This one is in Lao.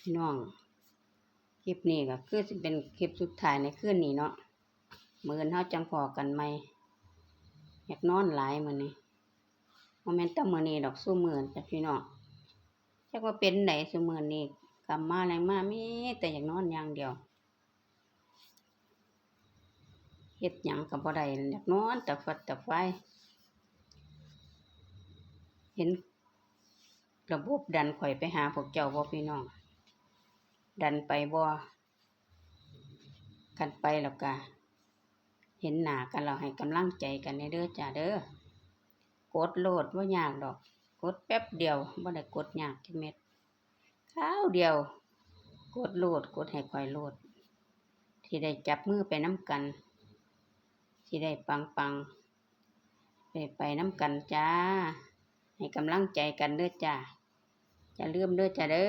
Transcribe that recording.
ພີ່ນ້ອງ ຄລິບນີ້ກໍຄືຊິເປັນຄລິບສຸດທ້າຍໃນຄືນນີ້ເນາະ, ມື້ອື່ນເຮົາຈັ່ງພໍ້ກັນໃໝ່. ຢາກນອນຫຼາຍມື້ນີ້, ບໍ່ແມ່ນແຕ່ມື້ນີ້ດອກ, ຊຸມື້ນີ້ຈ້າພີ່ນ້ອງ. ຈັກວ່າເປັນໃດ ຊຸມື້ນີ້ ຄ່ຳມາແລງມາມີແຕ່ຢາກນອນຢ່າງດຽວ. ເຮັດຫຍັງກໍບໍ່ໄດ້, ຢາກນອນຕາຝັດຕາຟາຍ. ເຫັນລະບົບດັນຂ້ອຍໄປຫາພວກເຈົ້າບໍ່ພີ່ນ້ອງ? ດັນໄປບໍ່? ຄັນໄປແລ້ວກະເຫັນໜ້າກັນແລ້ວ ໃຫ້ກຳລັງໃຈກັນແດ່ເດີຈ້າເດີ. ກົດໂລດ ບໍ່ຍາກດອກ, ກົດແປັບດຽວ, ບໍ່ໄດ້ກົດຍາກຈັກເມັດ. ຄາວດຽວ ກົດໂລດ, ກົດໃຫ້ຂ້ອຍໂລດ, ຊິໄດ້ຈັບມືໄປນຳກັນ, ຊິໄດ້ປັງໆ ໄດ້ໄປນຳກັນຈ້າ. ໃຫ້ກຳລັງໃຈກັນເດີຈ້າ, ຢ່າລືມເດີຈ້າເດີ.